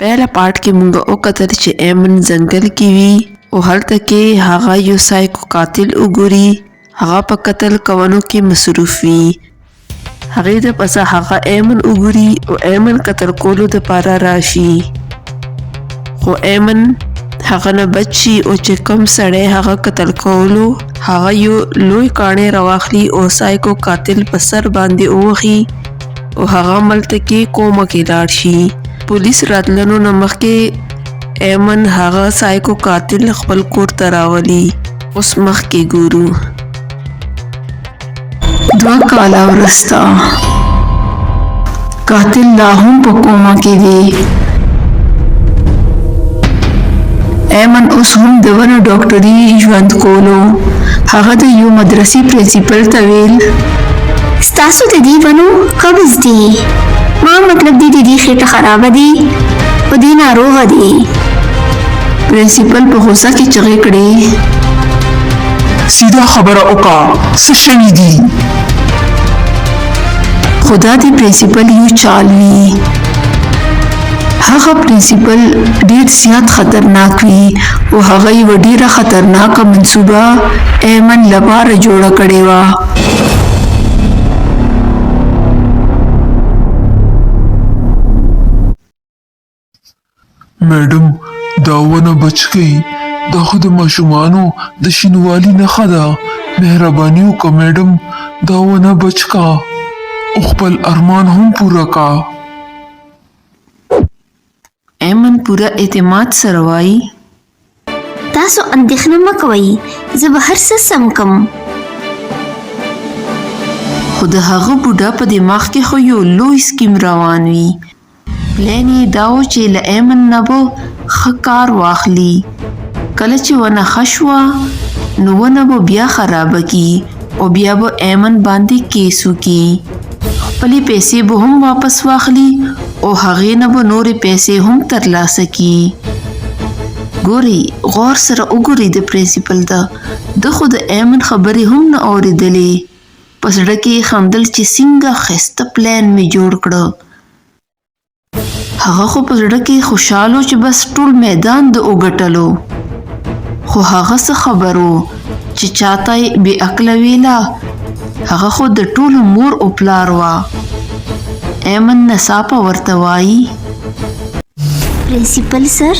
پهله پارټ کې مونږ وکتل چې ایمن ځنګل کې وي او هلته کې هغه یو سایکو قاتل وګوري. هغه په قتل کولو کې مصروف وي. هغې د پسه هغه ایمن وګوري او ایمن قتل کولو دپاره راشي، خو ایمن هغه نه بچ شي او چې کوم سړی هغه قتل کولو هغه یو لوی کاڼی راواخلي او سایکو قاتل په سر باندې ووهي او هغه ملته کې کومه کې لاړ شي. پولیس راتللو نه مخکې ایمن هغه سایکو قاتل خپل کور ته راولي. اوس مخکې ګورو. 2 کاله وروسته قاتل لا هم په کومه کې دی. ایمن اوس هم د ونو ډاکټري ژوند کولو. هغه د یو مدرسې پرنسپل ته ویل، ستاسو د دې ونو قبض دی، ما مطلب دی د دې خېټه خرابه دی او دی ناروغه دی. پرنسپل په غوسه کې چغې کړې، سیده خبره وکړه، څه شوي دي؟ خو دا د پرنسپل یو چال وي. هغه پرنسپل ډیر زیات خطرناک وي او هغه یوه ډیره خطرناکه منصوبه ایمن لپاره جوړه کړې وه. میډم، دا ونه بچ کړئ، دا خو د ماشومانو د شینوالي نښه ده. مهرباني وکړه میډم، دا ونه بچ کا او خپل ارمان هم پوره کا. ایمن پوره اعتماد سره وایي، تاسو اندېښنه مه کوئ، زه به هر څه سم کم. خو د هغه بوډا په دماغ کې خو یو لوی سکیم روان وي. پلان یې دا و چې له ایمن نه به ښه کار واخلي. کله چې ونه ښه شوه نو ونه به بیا خرابه کړي او بیا به ایمن باندې کیس وکړي. خپلې پیسې به هم واپس واخلي او هغې نه به نورې پیسې هم ترلاسه کړي. ګورئ، غور سره وګورئ د پرنسپل ته، ده خو د ایمن خبرې هم نه اورېدلې. په زړه کې یې خندل چې څنګه ښایسته پلان مې جوړ کړ. هغه خو په زړه کې خوشحال و چې بس ټول میدان ده وګټلو، خو هغه څه خبر و چې چاته یې بې عقله ویله. هغه خو د ټولو مور او پلار وه. ایمن ناڅاپه ورته وایي، پرنسپل سر،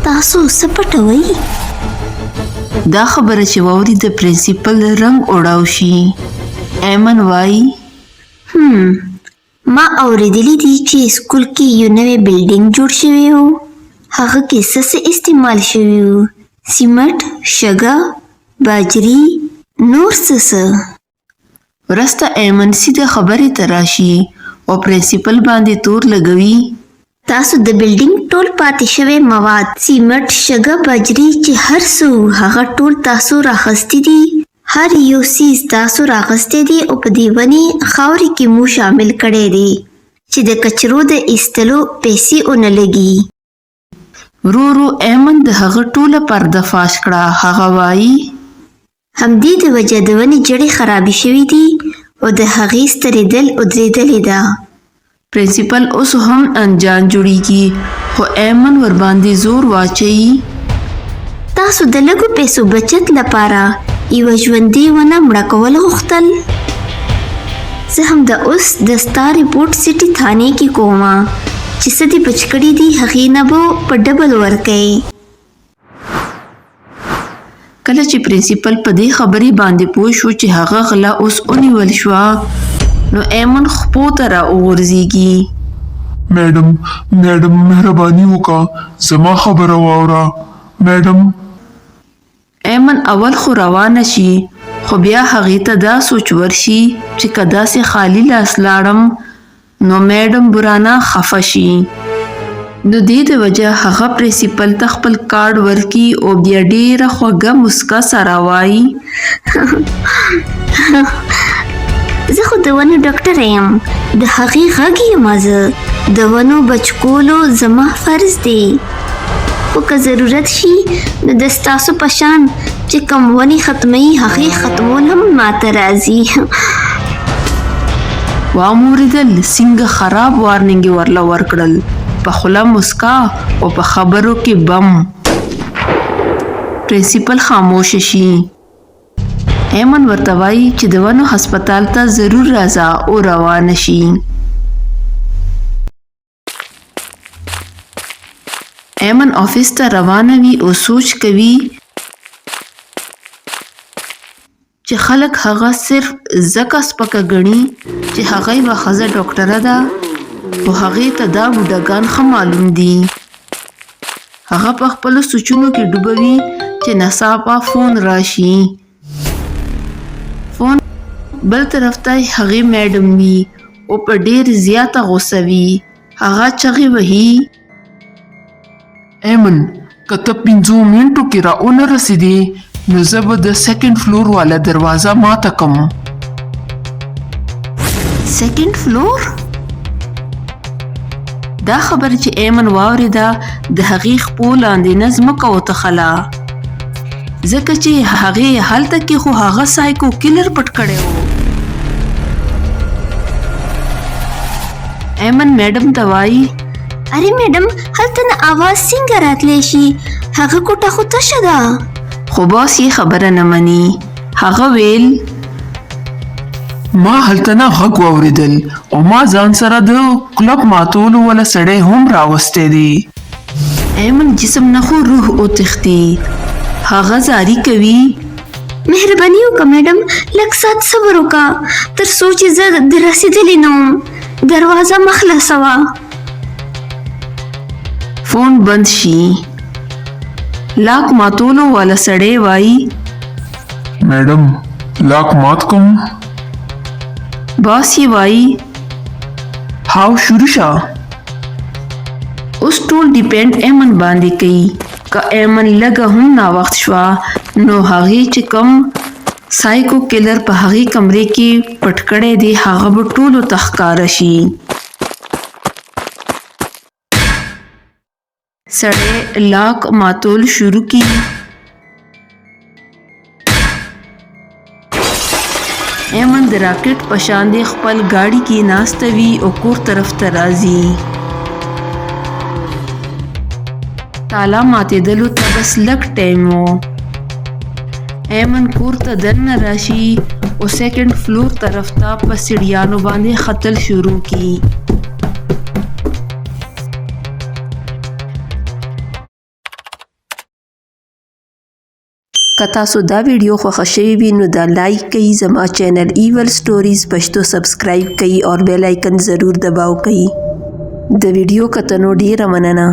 تاسو څه پټوئ؟ دا خبره چې واوري د پرنسپل رنګ اوړاو شي. ایمن وایي، ما اورېدلي دي چې سکول کې یو نوی بلډینګ جوړ شوی و، هغه کې څه څه استعمال شوي وو؟ سیمټ، شګه، باجري، نور څه څه. وروسته ایمن سیده خبرې ته راشي او پرنسپل باندې تور لګوي. تاسو د بلډینګ ټول پاتې شوی مواد، سیمټ، شګه، باجري چې هر څه وو هغه ټول تاسو راخیستي دي. هر یو څیز تاسو راغستی دی او په دې ونې خاورې کې مو شامل کړی دی چې د کچرو د ایستلو پیسې ونه لګي. ورو ورو ایمن د هغه ټوله پرده فاش کړه. هغه وایي، همدې د وجه د ونې جړې خرابې شوې دي او د هغې سترېدل ودرېدلې ده. پرنسپل اوس هم انجان جوړیږي، خو ایمن ورباندې زور واچوي. تاسو د لږو پیسو بچت لپاره یوه ژوندۍ ونه مړه کول غوښتل؟ زه همدا اوس د ستا رپورټ سټي تھانې کې کوم چې څه دې بچ کړي دي هغې نه به په ډبل ورکوې. کله چې پرنسپل په دې خبرې باندې پوه شو چې هغه غله اوس ونیول شوه نو ایمن خپو ته را وغورځیږي. میډم، میډم، مهرباني وکړه، زما خبره واوره میډم. ایمن اول خو روانه شي، خو بیا هغې ته دا سوچ ورشي چې که داسې خالي لاس لاړم نو میډم به رانه خفه شي. نو دې د وجه هغه پرنسپل ته خپل کارډ ورکړي او بیا ډیره خوږه مسکا سره وایي، زه خو د ونو ډاکټره یم، د هغې غږ یم. زه د ونو بچ کولو زما فرض دی، خو که ضرورت شي نو د ستاسو په شان چې کوم ونې ختموي هغې ختمول هم ماته راځي. وامورېدل څنګه خراب وارننګ یې ورله ورکړل. په خوله مسکا او په خبرو کې بم. پرنسپل خاموش شي. ایمن ورته وایي چې د ونو هسپتال ته ضرور راځه او روانه شي. ایمن آفس ته روانه وي او سوچ کوي چې خلک هغه صرف ځکه سپکه ګڼي چې هغه یوه ښځه ډاکټره ده، خو هغې ته دا بوډاګان ښه معلوم دي. هغه په خپلو سوچونو کې ډوبه وي چې ناڅاپه فون راشي. فون بل طرف ته هغې میډم وي او په ډېر زیاته غوسه وي. هغه چغې وهي. ایمن، که ته پنځو منټو کې را ونه رسېدې نو زه به د سیکنډ فلور والا دروازه ماته کم. سیکنډ فلور؟ دا خبره چې ایمن واورېده د هغې خپو لاندې نه ځمکه وتخله، ځکه چې هغې هلته کې خو هغه سایکو کیلر پټ کړی و. ایمن میډم ته وایي، ارې میډم، هلته نه اواز څنګه راتلی شي؟ هغه کوټه خو تشه ده. خو باس یې خبره نه مني. هغه ویل، ما هلته نه غږ واورېدل او ما ځان سره د کلپ ماتولو والا سړی هم راوستی دی. ایمن جسم نه خو روح وتښتي. هغه زاری کوي. مهرباني وکړه میډم، لږ ساعت صبر وکړه، تر څو چې زه د رسېدلې نه وم دروازه مه خلاصوه. فون بند شي. لاک ماتولو والا سړی وایي، میډم، لاک مات کوم؟ باس یې وایي، هاو، شروع شه. اوس ټول ډیپینډ ایمن باندې کوي. که ایمن لږه هم ناوخت شوه نو هغې چې کوم سایکو کیلر په هغې کمرې کې پټ کړی دی هغه به ټولو ته ښکاره شي. سړی لاک ماتول شروع کی. ایمن د راکټ په شان دی خپل ګاډي کې ناسته وي او کور طرف ته راځي. تالا ماتېدلو ته بس لږ ټایم و. ایمن کور ته دننه راشي او سیکنډ فلور طرف ته په سړیانو باندې ختل شروع کی. که تاسو دا ویډیو خوښه شوې وي نو دا لایک کړئ، زما چینل ایول سټوریز پښتو سبسکرایب کړئ او بیل آیکن ضرور دباو کړئ. د ویډیو کتنو ډیره مننه.